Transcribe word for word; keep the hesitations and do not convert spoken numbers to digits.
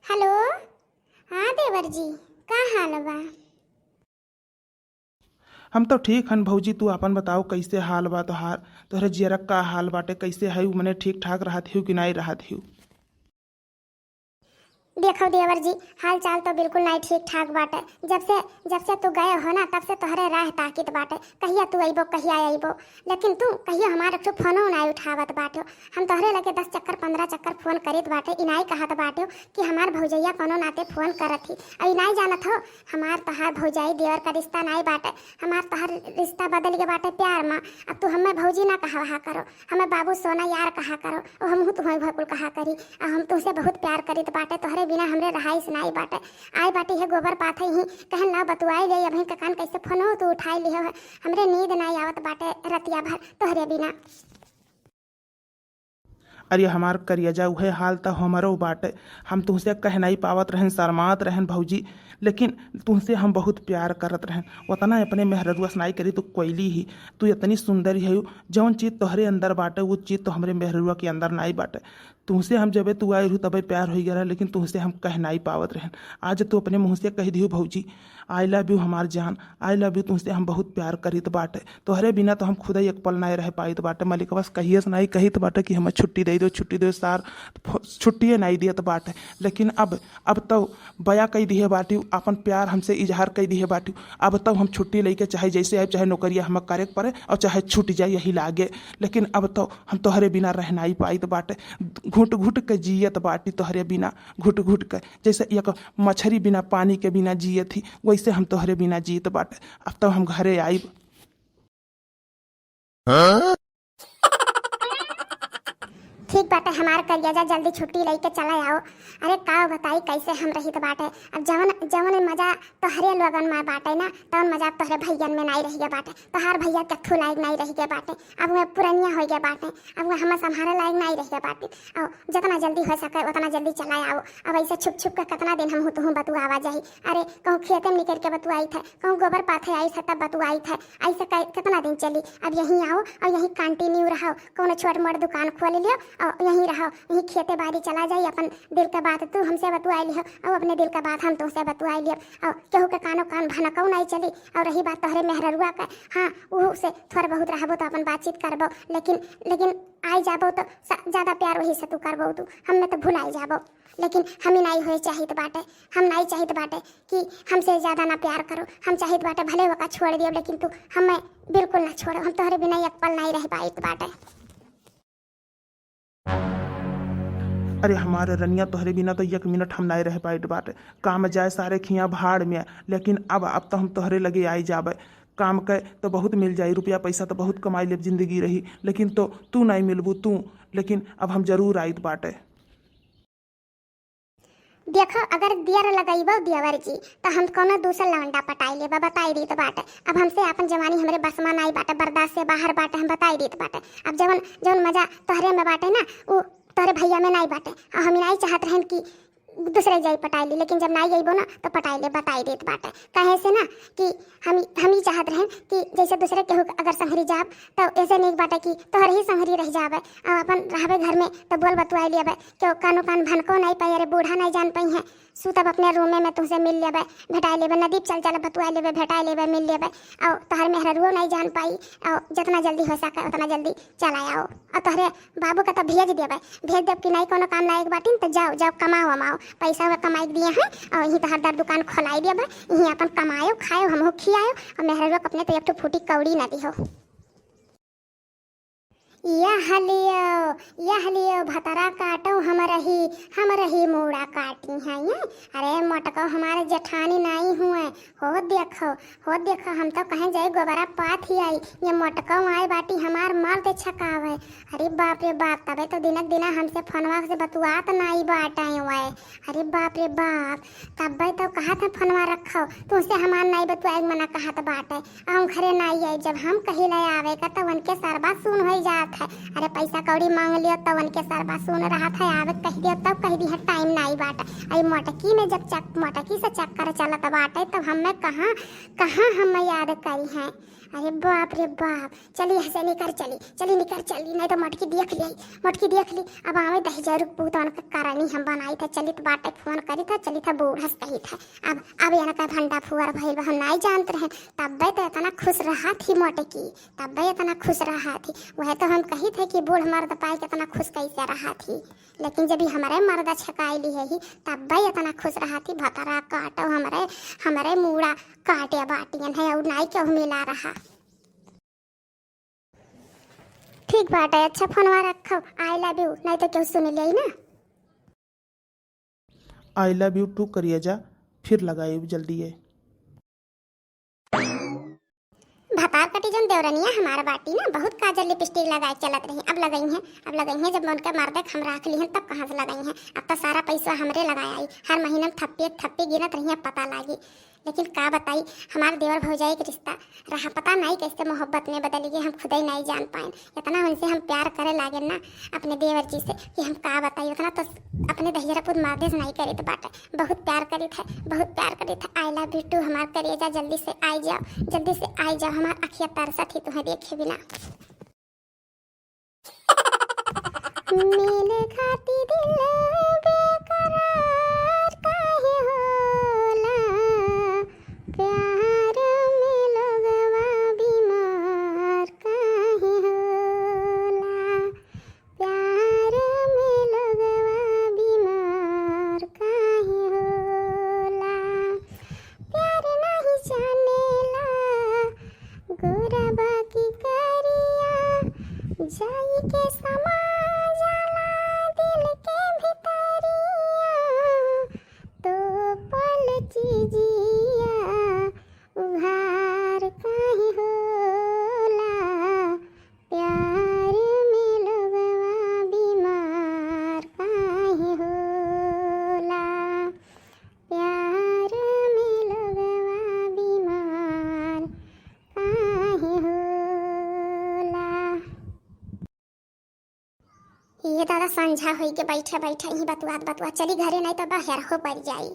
हेलो, हाँ देवर जी, का हाल बा? हम तो ठीक हन भौजी, तू आपन बताओ, कैसे हाल बा तोहार? तोहरे जियरा का हाल बाटे? कैसे है, मने ठीक ठाक रहत हिउ कि नाई रहत हिउ? देखो देवर जी, हाल चाल तो बिल्कुल नाई ठीक ठाक बाटे। जब से, जब से तू गए हो ना, तब से तोहरे राह ताकित बाटे, कहिया तू अइबो, कहिया अइबो। लेकिन तू कहियो हमार एक ठो फोनो नाई उठावत बाटे। हम तोहरे लगे दस चक्कर, पन्द्रह चक्कर फोन करित बाटे, ई नाई कहत बाटे कि हमार भौजैया कोनो नाते फोन करत ही। अब ई नाई जानत हो, हमार तोहार भौजाई देवर का रिश्ता नाई बाटे, हमार तोहार रिश्ता बदल गए बाटे प्यार मा। अब तू हमें भौजी ना कहवा करो, हमें बाबू सोना यार कहा करो, और हमहू तुम्हें भकुल कहा करी। आ हम तुमसे बहुत प्यार करित बाटे, तोहरे बिना हमरे रहाइश नाई बाटे। आए बाटी है गोबर पाथे ही, कहन लाओ बतुआई ले, अबहीं के कान कैसे फोनो तू उठाई लिहो है। हमरे नींद नाई आवत बाटे रतिया भर तोहरे बिना। अरे हमार करियजा, उहे हाल त हमरो बाटे। हम तुहसे कह नाई पावत रहन, शर्मात रहन भौजी, लेकिन तुहसे हम बहुत प्यार करत रहन। उतना अपने मेहररुआ से नाई करी, तू कोयली ही, तू इतनी सुंदर ही हो, जौन चीज तोहरे अंदर बाटे, वो चीज तो हमरे मेहररुआ के अंदर नाई बाटे। तुहसे हम जबे तू आए रहू तबे प्यार होई गया रहा, लेकिन तुहसे हम कह नाई पावत रहन। आज तू अपने मुँह से कह दिहू भौजी, "I love you हमार जान, I love you, तुहसे हम बहुत प्यार करित बाटे।" तोहरे बिना तो हम खुदे एक पल नाई रह पाइत बाटे। मलिकवा से कहिए से नाई कहित बाटे कि हमें छुट्टी दे दो, छुट्टी दो सार, फ-, छुट्टिए नाई दियत बाटे। लेकिन अब, अब तो बया कई दिहे बाटी, आपन प्यार हमसे इजहार कई दिहे बाटी। अब तो हम छुट्टी लेके चाहे जैसे आए, चाहे नौकरिया हमें करे के पड़े और चाहे छूट जाए यही लागे, लेकिन अब तो हम तोहरे बिना रह नाई पाइत बाटे। घुट घुट के जियत बाटी तोहरे बिना, घुट घुट के, जैसे एक मछरी बिना पानी के बिना जियत ही, वैसे हम तोहरे बिना जियत बाटे। अब तो हम घरे आइब। ठीक बाटे हमार करियजा, जल्दी छुट्टी लेके चला आओ। अरे का बताई कैसे हम रहित बाटे। अब जवन, जवन मजा तोहरे लोगन में बाटे ना, तवन मजा अब तोहरे भैयन में नाई रह गए बाटे। तोहार भैया कथू लायक नाई रह गए बाटे, अब वह पुरनिया हो गए बाटे, अब वह हमें संभाले लायक नाई रह गए बाटे। और जितना जल्दी हो सके उतना जल्दी चला आओ। अब ऐसे छुप छुप के कितना दिन हम तुहूँ बतुआवा जाई। अरे कहूँ खेते में निकल के बतुआई थे, कहूँ गोबर पाथे आई थे तब बतुआई थे। ऐसे कै-, कितना दिन चली? अब यहीं आओ और यहीं कंटिन्यू रहो। कौनो छोट मोट दुकान खोल लियो और यहीं रहो, यहीं खेते बाड़ी चला जाई। अपन दिल का बात तू हमसे बतुआई लिहो और अपने दिल का बात हम तुमसे बतुआई लियो। और केहू के कानो कान भनकौ नहीं चली। और रही बात तोहरे मेहररुआ का, हाँ, ऊ से थोड़ा बहुत रहबो तो अपन बातचीत करबो, लेकिन, लेकिन आई जाबो तो स-, ज्यादा प्यार वही से तू करबो, तू हमें तो भुलाई जाबो। लेकिन हम ही नहीं होए चाहित बाटे, हम नहीं चाहित बाटे कि हमसे ज्यादा ना प्यार करो। हम चाहित बाटे भले ओका छोड़ दियो, लेकिन तू हमें बिल्कुल ना छोड़ो। हम तोहरे बिना एक पल नहीं रह पाइत बाटे। अरे हमारे रनिया, तोहरे बिना तो एक मिनट हम नहीं रह पाइत बाटे। काम जाए सारे खिया भाड़ में, लेकिन अब, अब तो हम तोहरे लगे आई जाबे। काम के तो बहुत मिल जाई, रुपया पैसा तो बहुत कमाई लेब, जिंदगी रही, लेकिन तो तू नहीं मिलबू तू। लेकिन अब हम जरूर आइत बाटे। देखो, अगर दियर लगइबो देवर जी, त हम कौनो दूसर लवंडा पटाई लेबा, बताई दीत बाटे। अब हमसे आपन जवानी हमरे बस में नाई बाटे, बर्दाश्त से बाहर बाटे, हम बताई दीत बाटे। अब जवन, जवन मजा तोहरे में बाटे ना, उ तोहरे भैया में नाई बाटे। और हम नाई चाहत रहन कि दूसरे जाई पटाई ली, लेकिन जब नाई अइबो ना, तो पटाई ले, बताई दीत बाटे। कहे से ना कि हम, हम ही चाहत रहन कि जैसे दूसरे केहू के अगर संहरी जाब, तो ऐसे नहीं बाटे कि तोहरे ही संहरी रह जाबे। अब अपन रहबे घर में, तो बोल बतुआई लेबे। केहू कानो कान भनको नहीं पाई, अरे बूढ़ा नहीं जान पाई है। सूतब अपने रूमे में, तुमसे मिल लेबे, भेटाई लेबे, नदीप चल चल बतुआई लेबे, भेटाई लेबे, मिल लेबे। और तोहर मेहररुओ नहीं जान पाई, और जितना जल्दी हो सके उतना जल्दी चला आओ। और तोहरे बाबू का तो भेज देबे, भेज देब कि नहीं कोनो काम लायक बाटिन, तो जाओ, जाओ कमाओ, अमाओ, पैसा वह कमाई के दिए हैं, और यहीं तोहर दर दुकान खोलाई देबे, यहीं अपन कमायो, खायो, हमहू खियायो, और मेहररुआ को अपने तो एक ठो फूटी कौड़ी ना दिहो। यह लियो, यह लियो, भतरा काटो हमरही, हमरही मूड़ा काटी हैं ये। अरे मोटको हमारे जेठानी नाई हुए, हो देखो, हो देखो, हम तो कहें जाई गोबरा पाथ ही आई, ये मोटको आए बाटी हमार माल ते छकावे। अरे बाप रे बाप, तबे तो दिनक दिना हमसे फोनवा से बतुआत नाई बाटे हुए। अरे बाप रे बाप, तब्बे तो कहत है फोनवा रखो, तुमसे हमार नाई बतुआए के मना कहत बाटे। हम घरे नाई आई, जब हम कहिले आवे का तो उनके सरबा सुन हो जात है। अरे पैसा कौड़ी मांग लियो तो उनके सरबा सुन रहत है, आवे कह दियो तब कह दी है टाइम नाई बाटे। अरे मोटकी में जब चक-, मोटकी से चक्कर चलत बाटे तब हमें कहाँ, कहाँ हम याद करी हैं। अरे बाप रे बाप, चली यहाँ से निकर चली, चली निकर चली, नहीं तो मोटकी देख ली, मोटकी देख ली। अब आवे दहिजरू पूत, उनका करनी हम बनाई था, चलित बाटे फोन करी था, चलित बूढ़ से कही था। अब अब इनका भंडा फुअर भइल बा, हम नहीं जानत रहे, तब्बे तो इतना खुश रहा थी मोटकी, तब्बे इतना खुश रहा थी। वह तो हम कही थे कि बूढ़ मर्द पाए कितना खुश कैसे रहा थी, लेकिन जब ये हमरे मर्द छकाई ली है ही, तब्बे इतना खुश रहा थी। भतरा काटो हमरे, हमरे मूड़ा काटे बाटियन है और नाई केहू मिला रहा। ठीक बाटे, अच्छा फोनवा रखो, I love you, नहीं तो केहू सुन ले ना। I love you too करिया जा, फिर लगाए जल्दी है। भतार कटी जौन देवरनिया हमार बाटी ना, बहुत काजल लिपस्टिक लगाए चलत रही। अब लगई है, अब लगई है, जब उनके मर्दे के हम राख ली हैं, तब कहाँ से लगई है? अब तो सारा पैसा हमरे लगाए आई, हर महीना में थप्पी एक थप्पी गिनत रही, अब पता लागी। लेकिन का बताई, हमार देवर भौजाई के रिश्ता रहा, पता नहीं कैसे मोहब्बत में बदल गए, हम खुदे नहीं जान पाए। इतना उनसे हम प्यार करे लागे ना अपने देवर जी से कि हम का बताई, उतना तो अपने दहिजरा पूत मर्दे से नहीं करित बाटे। बहुत प्यार करित है, बहुत प्यार करित है। I love you too हमार करेजा, जल्दी से आई जाओ, जल्दी से आई जाओ, हमार अखिया तरसत ही तुम्हें देखे बिना। मिले खाती दिल बेकरार काहे होला, प्यार में लोगवा बीमार काहे होला, प्यार में लोगवा बीमार काहे होला, प्यार नहीं जानेला गोरा बाकी करिया, जाई के समा जाला दिल के भितरिया, तो पल चीजिया उघार काहे होला, प्यार में लोगवा बीमार काहे होला, प्यार में लोगवा बीमार काहे होला। ये दादा, संझा होई के बैठे बैठे ही बतुआत बतुआत चली घरे, नहीं तो बहेर हो पड़ जाई।